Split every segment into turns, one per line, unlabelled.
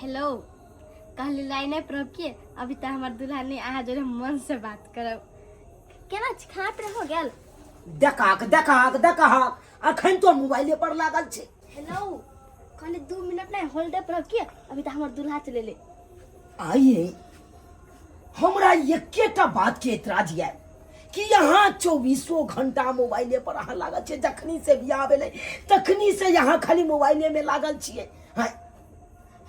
Hello, कहली लाइने पर रहब के अभी तऽ हमर दुल्हा नहि, अहाँ जोरे मन से बात करब। केना छी? खाना पीना हो गेल?
देखहक देखहक देखहक, अखन तो मोबाइले पर लागल छै।
हेलो, कहली 2 मिनट नहि होल्डे पर रहब के अभी तऽ हमर दुल्हा चले ले।
आइए हमरा एकेटा बात के एतराज यऽ कि यहाँ चौबीसों घंटा मोबाइले पर अहाँ लागल छियै। जखनी से बियाह भेलै तखनी से यहाँ खाली मोबाइले में लागल छियै।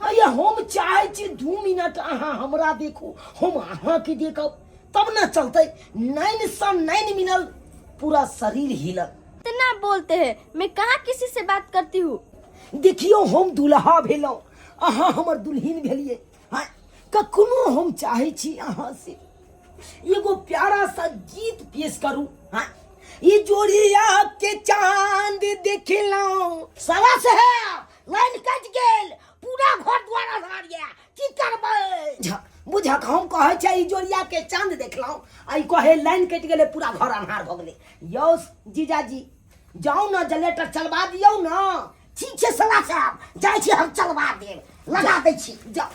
हाँ, ये हम चाहे छी 2 मिनट अहाँ हमरा देखू, हम अहाँके देखब, तब न चलतै। नैन सँ नैन मिलल, पूरा शरीर हिलल।
इतना बोलते हैं, मैं कहाँ किसी से बात करती हूँ।
देखियौ, हम दुल्हा भेलहुँ, अहाँ हमर दुल्हिन भेलियै। हाँ, कखनो हम चाहे छी अहाँ से एगो प्यारा सा गीत पेश करू। हाँ, ई जोड़िया के चांद देखलहुँ। सवा से है लाइन कटि गेल, पूरा घर द्वार अन्हार यऽ, की करबै? बुझक हम कहै छै ई जोड़िया के चांद देखलहुँ, आ ई कहे लाइन कटि गेलै, पूरा घर अन्हार भऽ गेलै। यौ जीजाजी, जाउ ने जनरेटर चलबा दियौ ने। ठीक छै सवा साहब, जाइ छी हम, चलबा देब, लगा दै छी। जाउ।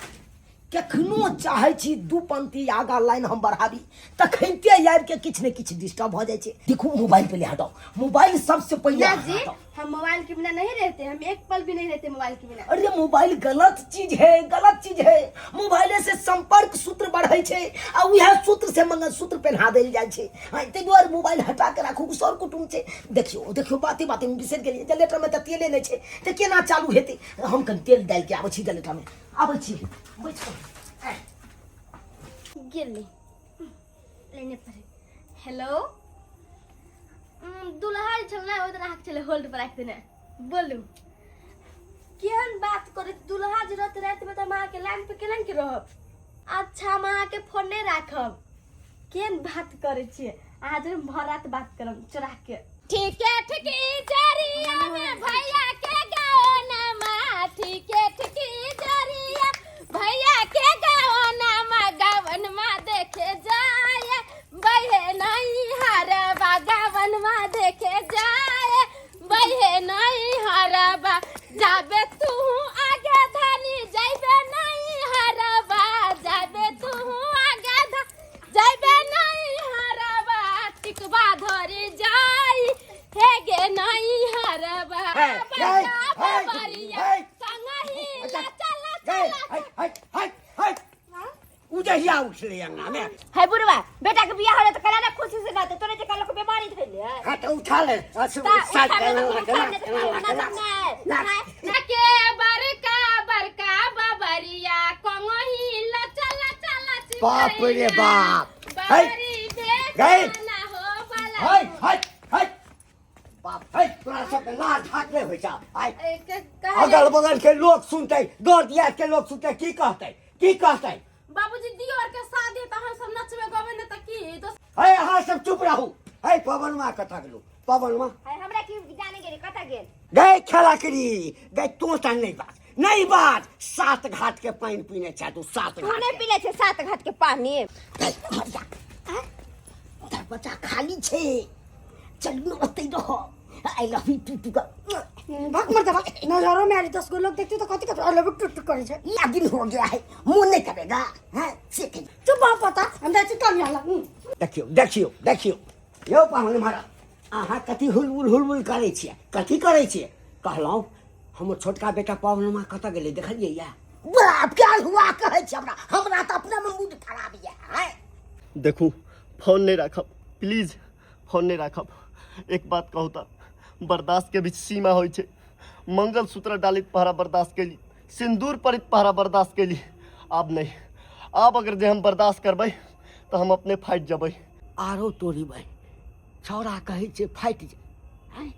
कखनो चाहै छी 2 पंक्ति आगा लाइन हम बढ़ाबी, तखनते आबि के किछु ने किछु डिस्टर्ब भऽ जाइ छै। देखू, मोबाइल पहिले हटाउ, मोबाइल सबसे पहिले
ना जी,
हटाउ।
हम मोबाइल के बिना नहीं रहते, हम एक पल भी नहीं रहते मोबाइल के बिना।
अरे मोबाइल गलत चीज है, गलत चीज है। मोबाइले से संपर्क सूत्र बढ़ै छै आ उएह सूत्र से मंगलसूत्र पहना देल जाइ छै। हाँ, ताहि दुआरे मोबाइल हटा के राखू, सर कुटुम्ब छै। देखियौ देखियौ, बाते बाते में बिसरि गेलियै, जनरेटर में तऽ तेले नहि छै, तऽ केना चालू हेतै? हम कनि तेल डालि के आबै छी, जनरेटर में आबै छी, बैठ कऽ।
गेलै लेने पर। हेलो, दुल्हा जे छल ने, ओहि दिन अहाँके छलै होल्ड पर राखि देने। बोलू, केहन बात करै छी? दुल्हा जे रहतै रातिमे तऽ हम अहाँके लाइन पर केना के रहब? अच्छा, हम अहाँके फोन नहि राखब। केहन बात करै छियै अहाँ? जे भर रात बात करब चोरा के। ठीके ठीके जरिया में भैया के गौनमा, ठीके ठीके जरिया भैया के गौनमा, गवनमा देखे जाए बहे नहीं हरबा, गवनमा देखे जाए बहे नहीं हरबा, जाबे तू आगे धनी जाइबे नहीं हरबा, जाबे तू आगे ध जाइबे नहीं हरबा, टिकबा धरी जाई हे गे नहीं हरबा।
हे, हे,
बड़का
हे,
बबरिया
हे।
संगही
अच्छा,
ला चला
हे,
चला।
हे, हे, हे, हे। उ जहिया उठले अंगना में।
हे बुढ़वा, बेटा के बियाह होले त कला ना खुशी से गाते, तोरे जे कालो के बीमारी धइले है।
हाँ तो उठा ले।
ता
साथ
उठा ले
ना,
त उठा ले त
ना,
ना
ना,
ना
ना।
ना के बड़का बड़का बबरिया कोंगही ल चला चला।
बाप रे बाप। है। गए।
ना हो बाला।
हे, हे, हे। बाप हे, तोरा सबके लाज झाक नहि होइ छौ। आइ अगल बगल के लोग सुनतै, गाँव दियाद के लोग सुनतै, की कहतै, की कहतै?
बाबूजी, दियोर के शादी त हम सब नचबे गबे ने त की तो।
हे, अहाँ सब चुप रहू। हे, पवनमा कतऽ गेलू? पवनमा
है, हमरा की जाने गेली कतऽ गेल?
गए खेला करी गए। तू तऽ नहि बात, नहि बात। सात घाट के पानि पीने छै तू, सात
तू
घाट
नहि
के।
पीले छै सात घाट के पानी।
दरवाजा खाली छै, चलू ओतै रह। I love you to to.
भक मर दबा, नजरों में आली 10 गो लोग देखते तो कथी कथी I love you to to करे छै।
नागिन हो गया है, मुंह नहीं करेगा। हाँ, से कही।
चुप बाप, पता हम जाइ छी कम आला।
देखियौ देखियौ देखियौ यौ पाहुन महाराज, अहाँ कथी हुलबुल हुलबुल करै छियै? कथी करै छियै? कहलहुँ, हमर छोटका बेटा पवनमा कतऽ गेलै, देखलियै या?
बाप क्या हुआ कहै छै हमरा, हमरा तऽ अपना में मूड खराब यऽ। हैं?
देखू, फोन नहि राखब, प्लीज फोन नहि राखब। एक बात कहू तऽ, बर्दाश्त के भी सीमा होइ छै। मंगलसूत्र डालित पहरा बर्दाश्त कैली, सिन्दूर परित पहरा बर्दाश्त कैली, आब नहि। आब अगर जे हम बर्दाश्त करबै तऽ हम अपने फाटि जेबै।
आरो तोरी बहिन, छौड़ा कहै छै फाटि जा। आँय,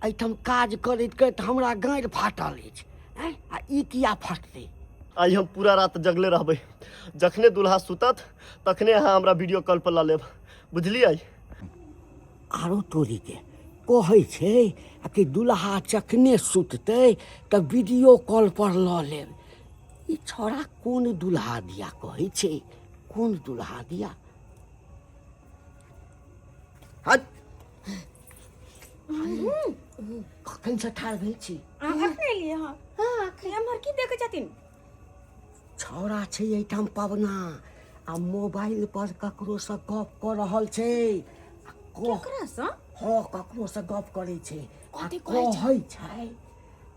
एहिठाम काज करैत करैत हमरा गाँड़ि फाटल अछि। आँय, आ ई किया फटतै?
आइ हम पूरा रात जगले रहबै। जखने दुल्हा सुतत तखने अहाँ हमरा वीडियो कॉल पर लऽ लेब, बुझलियै?
आरो तोरीके, कहै छै आ कि दुल्हा जखने सुततै तऽ वीडियो कॉल पर लऽ लेब। ई छौड़ा कोन दुल्हा दिया कहै छै, कोन दुल्हा दिया? हट, कखन से ठाढ़ भेल छी?
अहाँ कखन एलियै? हँ हँ, एम्हर की देखै छथिन?
छौड़ा छै एहिठाम पवना आ मोबाइल पर ककरोसँ गप कऽ रहल छै आ कह
ककरासँ
हँ ककरोसँ गप करै छै आ
कथी कहै छै?
कहै छै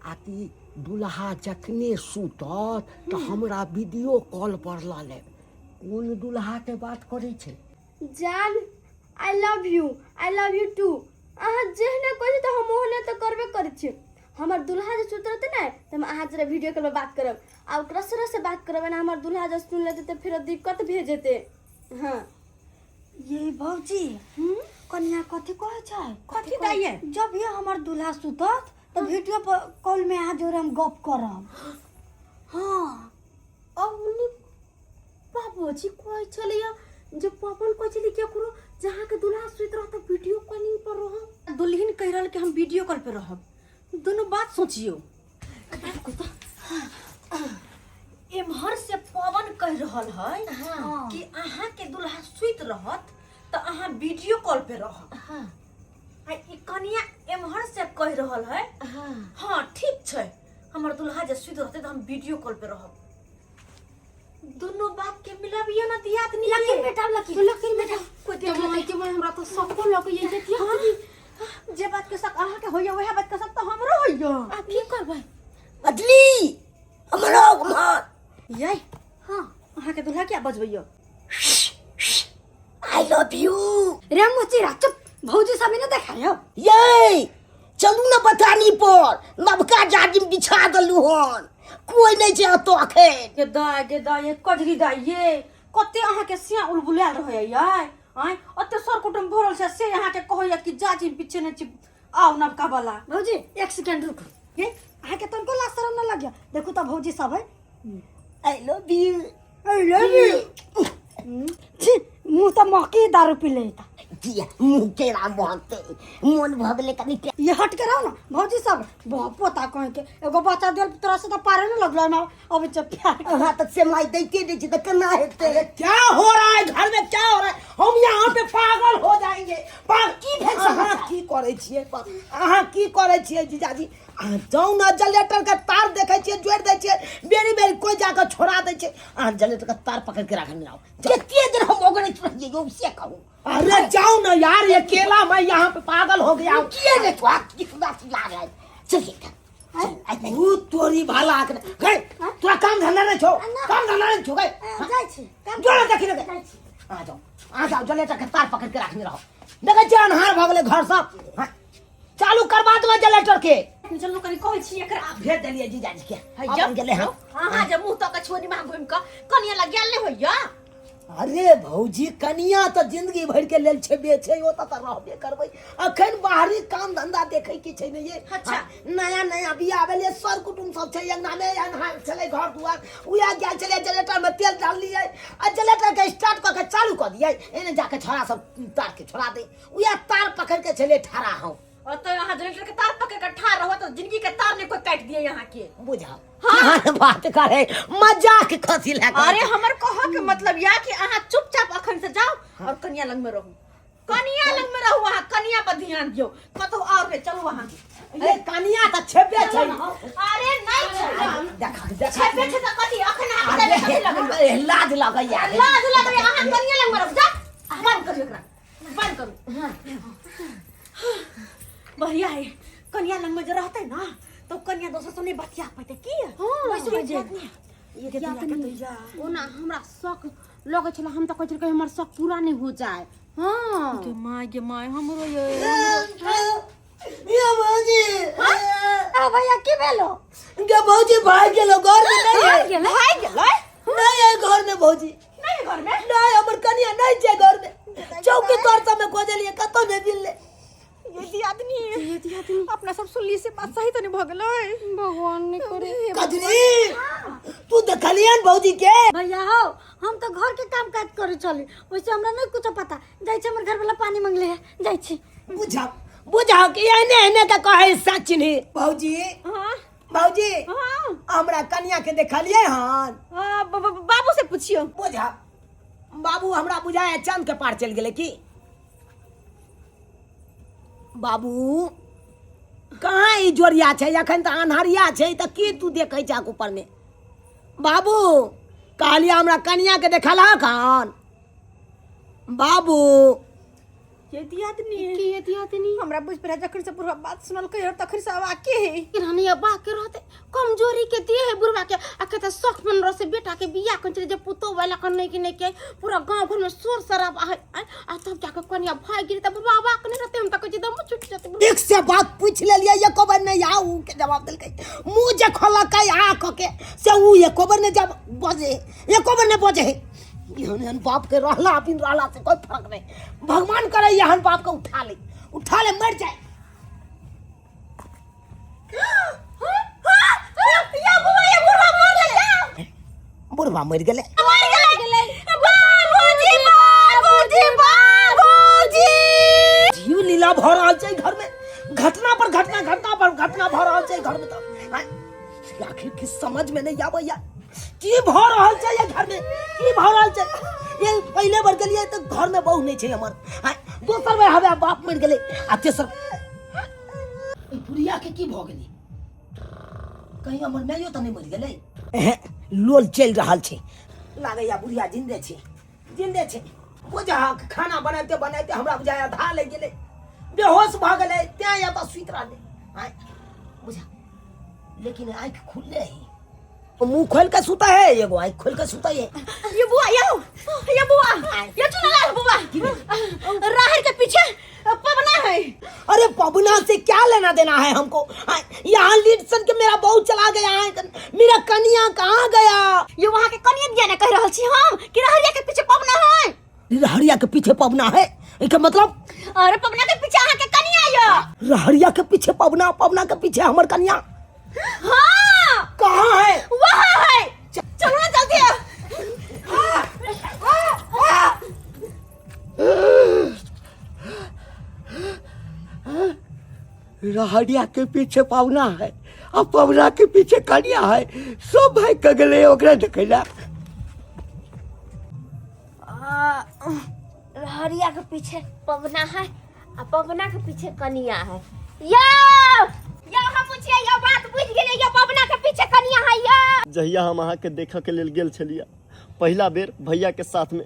आ कि दुल्हा जखने सुतत तऽ हमरा वीडियो कॉल पर लऽ लेब कोन दुल्हाके बात करै छै
जान I love you I love you too अहाँ जेहने कहै छी तऽ हम ओहने तऽ करबे करै छी हमर दुल्हा जे सुति रहतै ने तऽ हम अहाँ जरा वीडियो कॉलपर बात करब आ ओकरा से बात करब एना हमर दुल्हा जे सुनि लेतै तऽ फेरो दिक्कत भए जेतै हँ
ये भौजी कनिया कथी कहै छै
कथी दाइये?
जब ये हमर दूल्हा सुतत तऽ वीडियो कॉल में अहाँ जोरे हम गप करब
हाँ अब उन्नी बाबूजी कहै छलैया जे पवन कहै छलै केकरो जहाँ के दुल्हा सुति रहत वीडियो कॉलिंग पर रहब दुल्हिन कहि रहल कि हम वीडियो कॉल पे रहब दुनू बात सोचियो एम्हर से पवन कहि रहल है कि अहाँ के दुल्हा सुति रहत तऽ अहाँ वीडियो कॉल पे रहब आ ई कनिया एम्हर से कहि रहल है हाँ ठीक छै हमर दुल्हा जे सुति रहतै तऽ हम वीडियो कॉल पे रहब दुनू बात के मिलाबियो ना दियादनी के
लकीर बेटा लकीर
लकीर बेटा कोई देख लेतै के हमरा तो सबको लग ये जतिया जे बात के शक अहाँ के होइया वएह बात के शक तो हमरो होइया आ की करबै
अजली हमरा उम्हर
यै हाँ अहाँ के दुल्हा क्या बजबैयो
I love you
रे मुचीरा चुप भौजी सब ने देखायो
ये चलू ने बथानी पर नवका जाजिम बिछा देलू हन कोई नहीं छै एतऽ अखन
गे दाय गे दाय ये कजरी दाय ये कते अहाँ के सिया उलबुलायल रहैया यै आँय ओते सर कुटुम भरल छै से अहाँ के कहैया कि जाजिम बिछेने छी आउ नवका वाला
भौजी एक सेकेंड रुकू ये अहाँ के तनको लाज शरम न लगिया देखू तऽ भौजी सब है
I love you
I love you छी मुँह तऽ महकी दारू पी ले
किया मुँह केना महकतै मोन भऽ गेलै कनि
ये हट के रहो ना भौजी सब पोता कह के एगो बच्चा दियल तोरा से तो पारे न लगलो हम अब जब प्यार
अहाँ तऽ सेमाई दैते दै छी तऽ केना हेतै
अरे क्या हो रहा है घर में क्या हो रहा है हम यहाँ पे पागल हो जाएंगे पागल
की भेल
अहाँ
समाचार?
की करै छियै अहाँ की करै छियै जीजाजी अहाँ जाउ ने जनरेटर के तार देखै छियै जोड़ि दै छियै बेरी बेरी कोइ जाकऽ छोड़ा दै छै अहाँ जनरेटर के तार पकड़ के राखने आउ
कते देर हम ओगरैत रहियै यौ से कहू
अरे जाओ ना यार अकेला मैं यहाँ पे पागल हो गया हूँ
किए ने तो कितना चिल्ला रहा है चलिए
भूत तोरी भाला के गए तोरा काम धंधा नहीं छो काम धंधा नहीं छो गए
जाइ छी काम
जोड़ा देखी रे आ जाओ आ जाओ जनरेटर के तार पकड़ के रखने रहो देखै छियै अन्हार भऽ गेलै घर सब हाँ, चालू करवा देबै जनरेटर के
चलू कनि कहै छी एकरा
भेज देलियै जीजाजी के
हैया।
अपन गेलै हँ
अहाँ जे मुँह तक छोरी माँ घुमि कऽ कनिया लग गेल नहि होइया
अरे भौजी कनिया तऽ जिंदगी भरि के लेल छेबे छै ओतऽ तऽ रहबे करबै अखन बाहरी काम धंधा देखै के छै ने ये
अच्छा।
हाँ, नया नया बियाह भेलै सर कुटुम सब छै अंगना मे अन्हार छलै घर दुआर उएह गेल छलै जनरेटर मे तेल डाललियै आ जनरेटर के स्टार्ट कऽ के चालू कऽ दियै एने जाके छोड़ा सब तार के छोड़ा दे उएह तार पकड़ के छलै ठड़ा हम
और तो यहाँ जनरेटर के तार पकड़ के ठाड़ रहो तो जिंदगी के तार ने कोई काट दिए यहाँ के
बुझाओ हाँ बात करे मजाक खसी लगा
अरे हमर कह के मतलब या कि अहाँ चुपचाप अखन से जाओ और कनिया लग में रहू कनिया लग में रहू अहाँ कनिया पर ध्यान दियो कतौ और नहीं चलू अहाँ
ये कनिया तऽ छेबे छै
अरे नहीं छै
देखा देखा
छेबे छै तऽ कथी अखन अहाँ के कथी लगैया
अरे लाज लगैया
लाज लगैया अहाँ कनिया लग में रहू जा बंद करू एकरा बंद करू बढ़िया है कनिया लग में जे रहते ना तो कनिया दोसर से नहीं बतिया पैते की
हाँ।
वैसे भी ये के दुनिया के दुनिया
ओना हमरा शौक लगै छलै हम तऽ कहै छलियै हमर शौक पूरा नहि हो जाए हाँ
गे माय गे माय हमरो ये
ये भौजी
आ भैया की भेलो
गे भौजी भाग गेलो घर में नहीं है
भाग गेलै
नहीं है घर में भौजी
नहीं घर में
नहीं हमर कनिया नहीं छै घर में चौकी तोर सब में खोजलिए कतौ नहीं मिलले
ये दियादनी ये दियादनी अपना सब सुनली से बात सही तो नहीं भऽ गेलै
भगवान नहि करे
कजरी तू देखलियन भौजी के
भैया हो हम तो घर के काम काज करे चली वैसे हमरा नहीं कुछ पता जाइ छी हमर घर वाला पानी मंगले है जाइ छी
बुझाओ बुझाओ कि एने एने के कहे सच नहीं भौजी
हाँ
भौजी
हाँ
हमरा कनिया के देखलिए हन
हाँ, बाबू से पूछियो
बुझा बाबू हमरा बुझाए चांद के पार चलि गेलै की बाबू कहाँ ई जोरिया छै अखन तऽ अन्हरिया छै तऽ की तू देखै छह ऊपर में बाबू कहलियै हमरा कनियाके देखल हन बाबू।
ये दियादनी
की ये दियादनी?
हमरा बुझ पर जखन से बुढ़वा बात सुनलकै हँ तखन से अवाके है।
किरानी अब्बा के रहते कमजोरी के दिए है बुढ़वा के आ कहते शौक मन रह से बेटा के बियाह कर चले जे पुतो वाला कर नहीं कि नहीं के पूरा गांव घर में शोर शराब आ आ तब जाके कनिया भाग गिरी तब बुढ़वा अवाक नहीं रहते हम तक कहै छी दम छूट जेतै।
एक से बात पूछ लेलियै एको बेर नहि आ उ के जवाब देलकै मुँह जे खोलकै आ कऽ के से उ एको बेर नहि जब बजे एको बेर नहि बजे है। एहन एहन बाप के रहला बिन रहला से कोई फर्क नहीं। भगवान करे एहन बाप के उठा ले उठा ले मर जाए। बुढ़वा मर गेलै।
बाबूजी बाबूजी बाबूजी
जीव लीला भऽ रहल छै घर में, घटना पर घटना घटना पर घटना भऽ रहल छै घर में। तऽ आखिर की समझ में नहीं आबैया की भऽ रहल छै ये घर में, की भऽ रहल छै। ये पहिले बेर गेलियै तऽ घर में बहु नहीं छै हमर, दोसर बेर हवे बाप मरि गेलै आ तेसर ई बुढ़िया के की भऽ गेलै, कहीं हमर माइयो तऽ नहीं मरि गेलै। लोल चलि रहल छै, लागैया बुढ़िया जिन्दे छै जिन्दे छै। बुझा खाना बनाइते बनाइते हमरा बुझाया धा लागि गेलै, बेहोश भऽ गेलै तें एतऽ सुति रहलै। आँय बुझा लेकिन आँखि खुलले है, मुंह खोल के सुता है, एगो आँखि खोल के सुता है।
ये बुआ यो ये बुआ ये चुनालाल बुआ राहर के पीछे पवना है।
अरे पवना से क्या लेना देना है हमको, यहाँ लीड सन के मेरा बहू चला गया है, मेरा कनिया कहाँ गया।
ये वहाँ के कनिया दिया ना कह रहल छी हम कि रहरिया के पीछे पवना है।
रहरिया के पीछे पवना है एकर मतलब?
अरे पवना के पीछे अहाँ के कनिया यो।
रहरिया के पीछे पवना, पवना के पीछे हमर कनिया।
हाँ
कहाँ है?
वहाँ है, चलो ना जल्दी।
रहरिया के पीछे पवना है आ पवना के पीछे कनिया है, सब भाई कगले ओकरा देखैला।
रहरिया के पीछे पवना है आ पवना के पीछे कनिया है। यो यो हम पूछिए यो बात बुझ गेलिए, यो पवना के पीछे कनिया है। यो
जहिया हम अहाँ के देखऽ के लेल गेल छलियै पहिला बेर भैया के साथ में,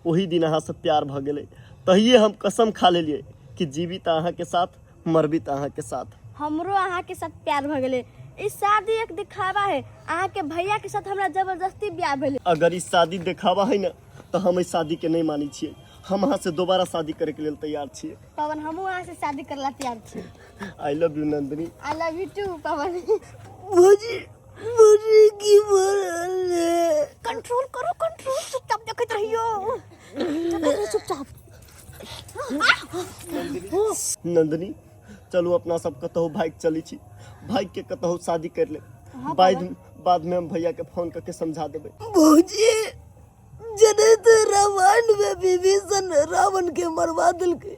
ओही दिन अहाँ से प्यार भऽ गेलै। तहिए हम कसम खा लेलियै कि जीबी तऽ अहाँ के साथ, मरबी तऽ अहाँ के साथ।
हमरो अहाँ के साथ प्यार भऽ गेलै। ई शादी एक दिखावा है, अहाँ के भैया के साथ हमरा जबरदस्ती ब्याह भेलै।
अगर ई शादी दिखावा है ना तऽ हम एहि शादी के नहीं मानै छियै। हम अहाँ से दोबारा शादी करे के लेल तैयार छियै।
पवन हमहूँ अहाँ से शादी करला तैयार छियै।
I love you Nandini.
I love you too Pawan.
भौजी भौजी की भऽ रहल है?
कंट्रोल करो कंट्रोल, चुपचाप देखैत रहियो, देखैत रहियो चुपचाप।
नंदिनी चलू अपना सब कतहु भागि चलै छी, भागि के कतहु शादी कर ले। बाद बाद में हम भैया के फोन करके समझा देबै।
भौजी जने तो रामायण में विभीषण रावण के मरवा देलकै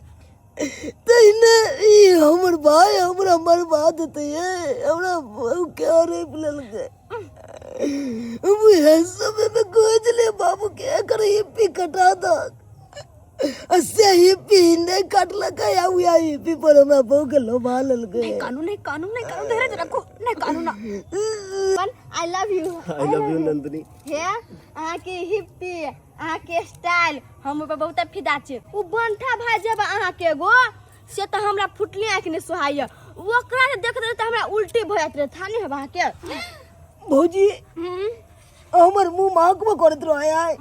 तहिने ई हमर भाई हमरा मरवा देतै, हमरा बहू के रेप लेलकै। उहे समय में कहै छलियै बाबू के एकर हिप्पी कटा दक, आ से हिप्पी नहि कटलकै आ उएह हिप्पी पर हमरा बहू के लोभा लेलकै।
नहीं कानून नहीं कानून नहीं कानून, धीरज रखो, नहीं कानून ना। Pawan I love you.
I love you Nandini.
हे अहाँ के हिप्पी अहाँ के स्टाइल हम ओहि पर बहुत फिदा छी। उ बंठा भाई जब अहाँ के एगो से तऽ हमरा फुटली आँखि नहि सोहाइए, ओकरा जे देखैत रही तऽ हमरा उल्टी भऽ जाइत रहै। थाने हेब अहाँके।
भौजी हमर मुँह महकबो करैत रहे आइ,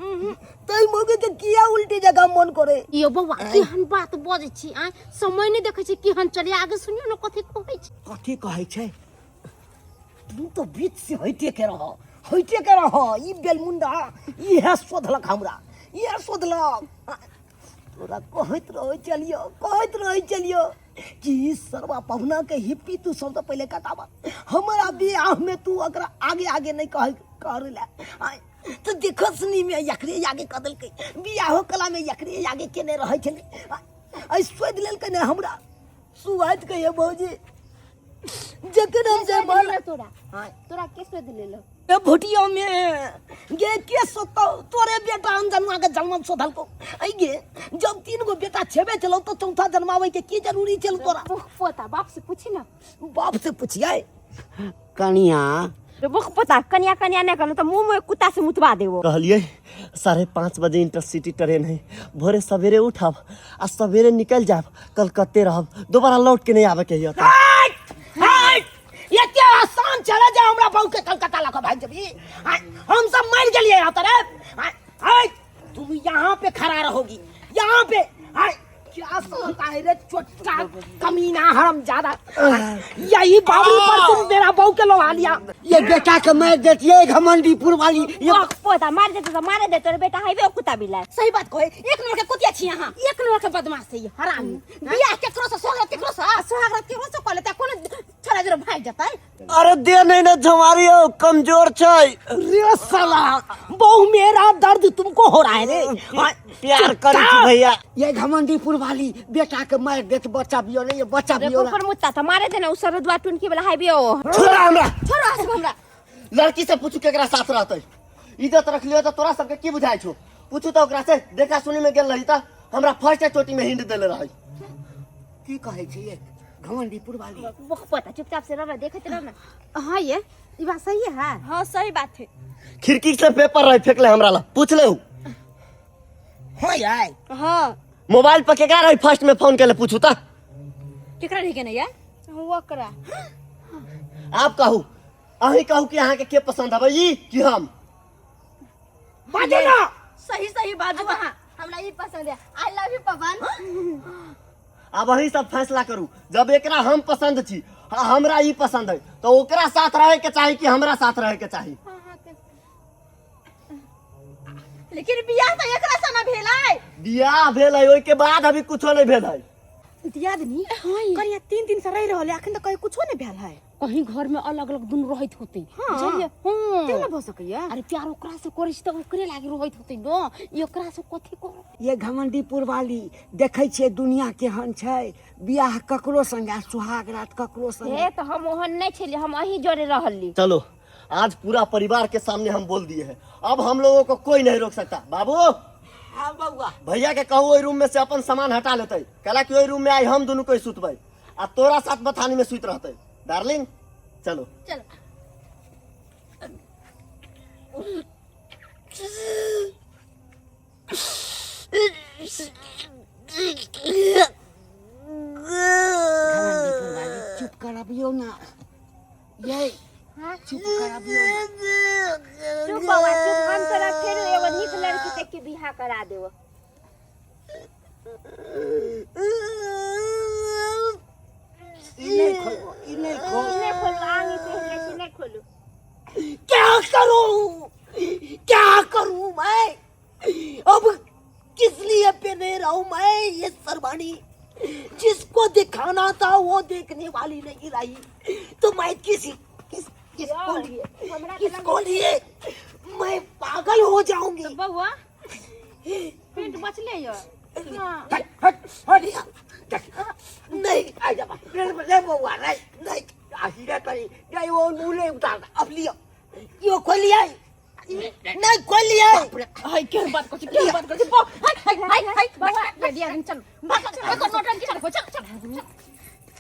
तै मौके के किया उल्टी जगह मन करे।
यो बौआ केहन बात बजै छी आँय, समय नहि देखै छी केहन चले। आगे सुनियौ ने कथी कहै छै।
कथी कहै छै?
तू तो बीच से हइटे के रह, हइटे के रह। ई बेलमुंडा इहे शोधलक हमरा, इहे शोधलक। तोरा कहैत रहै चलियो, कहैत रहै चलियो कि ई सरवा पहुना के हिप्पी तू सबसे पहिले कटाबा, हमरा बियाह में तू ओकरा आगे आगे नहीं कह करे ला। आय, तो देखो सुनी में यकरे आगे कह देलकै, बियाहो कला में यकरे आगे केने रहै छलै। आय, शोधि लेलकै ने हमरा, सुआइत कहिए भौजी। जखन हम जयमाला
तोरा तोरा के शोधि लेलक?
ए भुटिया में गे के सोतो तोरे बेटा अनजनुआ के जन्म शोधलको। ऐ गे जब 3 गो बेटा छेबे चलो तो चौथा जन्मावे के की जरूरी छल तोरा?
पोता बाप से पूछी ना।
बाप से पूछिए।
कनिया
बुक पोता कनिया कनिया नहीं करना तो मुंह में कुत्ता से मुतवा देवो।
कहलिए 5:30 बजे इंटरसिटी ट्रेन है, भोरे सवेरे उठब आ सवेरे निकल जाब, कलकत्ते रहब, दोबारा लौट के नहीं आवे के हिय।
ये क्या आसान चला जा हमरा बहू के कलकत्ता लगा भाई जबी हम सब मर गेलिए यहाँ तरफ। तुम यहाँ पे खड़ा रहोगी यहाँ पे। क्या सोचता है रे छोटा कमीना हरामजादा, यही बाबू पर तुम मेरा बहू के लोहा लिया।
ये बेटा के मार देतिए घमंडीपुर वाली। ये
पोता मार देते तो मारे देते रे बेटा, हाईवे कुत्ता बिला।
सही बात कहे, एक नंबर के कुतिया छी यहाँ, एक नंबर के बदमाश है हरामी। बियाह केकरो से सोहरा केकरो से सोहागरा केकरो से कह लेता, कोनो छोरा जरा भाग जतै।
अरे दे नहीं ना झमारी हो, कमजोर छै।
रे साला बहु मेरा दर्द तुमको हो रहा है रे।
प्यार करी छी भैया।
ये घमंडीपुर वाली बेटा के मार देत, बच्चा बियो नहीं, ये बच्चा
रे
बियो।
कुकुर मुत्ता तो मारे देना उस सरदवा टुनकी वाला हाईवे ओ।
छोड़ा हमरा,
छोड़ो हंसब हमरा।
लड़की से पूछू केकरा साथ रहतै, इज्जत रख लियो तो तोरा सबके की बुझाइ छौ? पूछू तो ओकरा से, देखा सुनी में गेल रही त हमरा फर्स्ट चोटी में हिंड देले रही।
की कहै छी ये घमंडीपुर वाली?
बुक पोता चुपचाप से रह, देखते रह ना।
हां ये ई बात सही है।
हां सही बात है।
खिड़की से पेपर रही फेंकले हमरा ला, पूछ ले।
हां यार
हां
मोबाइल पर केकरा रही फर्स्ट में फोन केले पूछू त
केकरा रही के नहीं यार?
ओकरा।
आप कहू, अहीं कहू कि अहाँ के के पसंद हबै, ई कि हम?
बाजू ना
सही सही बाजू। हां हमरा ई पसंद है। I love you Pawan.
अब अहीं सब फैसला करू, जब एकरा हम पसंद छी, हमरा ई पसंद है तो ओकरा साथ रहे के चाही कि हमरा साथ रहे के चाही?
लेकिन बियाह तो एकरा से ना भेलै।
बियाह भेलै ओहि के बाद अभी कुछो नहीं भेलै।
दियादनी कनिया 3 दिन से रह रहल है, अखन त कहीं कुछो नहीं भेल है।
कहीं घर में अलग अलग दुनू रहत होते।
हाँ।
बुझलिए? हाँ।
तेना भ सकैया।
अरे प्यार ओकरा से करै छी त ओकरे लागी रहत होते न, ई ओकरा से कथी करू?
ये घमंडीपुर वाली देखै छियै दुनिया केहन छै, बियाह ककरो संगे आ सुहाग रात ककरो संगे।
हे तो हम ओहन नहीं छलिए, हम अहीं जोरे रहली।
चलो आज पूरा परिवार के सामने हम बोल दिए हैं, अब हम लोगों को कोई नहीं रोक सकता। बाबू
हाँ बउआ,
भैया के कहू ओहि रूम में से अपन सामान हटा लेते, कहला कि ओहि रूम में आई हम दोनों कोई सुतबै आ तोरा साथ बथानी में सुत रहते। डार्लिंग चलो
चलो।
घमंडीपुर वाली चुप कराबियो ना, ये चुप कराबियो ना।
चुप बउआ चुप, हम तोरा फेरो एगो नीक लड़की देख के बियाह करा देबो।
ई नहीं खोलबो, ई नहीं खोल।
ई नहीं खोलू, आंगी पहन ले छी, नहीं खोलू।
क्या करूं, क्या करूं मैं अब? किस लिए पहने रहा हूं मैं ये सरवानी? जिसको दिखाना था वो देखने वाली नहीं रही, तो मैं किसी किस किसको लिए, किसको लिए मैं पागल हो जाऊंगी।
बउआ पेट बचले यो।
हट हट हट, नहीं आ जा ले बउआ, नहीं नहीं
आशीर्वाद करी नहीं वो मुँह उतार।
अब लियो, यो खोल लिया नहीं खोल लिया।
हाय के बात करछि, के बात करछि? बा हाय हाय हाय हाय बउआ दिया चल एकर नोटंकी चल चल चल।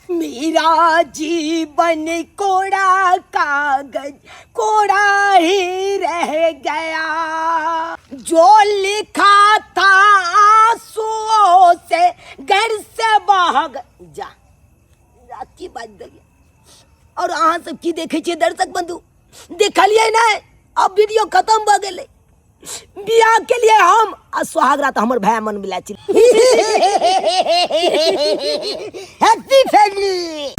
मेरा जीवन कोड़ा कागज कोड़ा ही रह गया, जो लिखा था आंसुओं से घर से बह जा की बात गई। और अहाँ सब की देखे छियै दर्शक बंधु? देखलिए नहीं? अब वीडियो खत्म भ गेलै। बियाह के लिए हम आ सुहाग रात हमर भाई मन मिला छी। Happy family.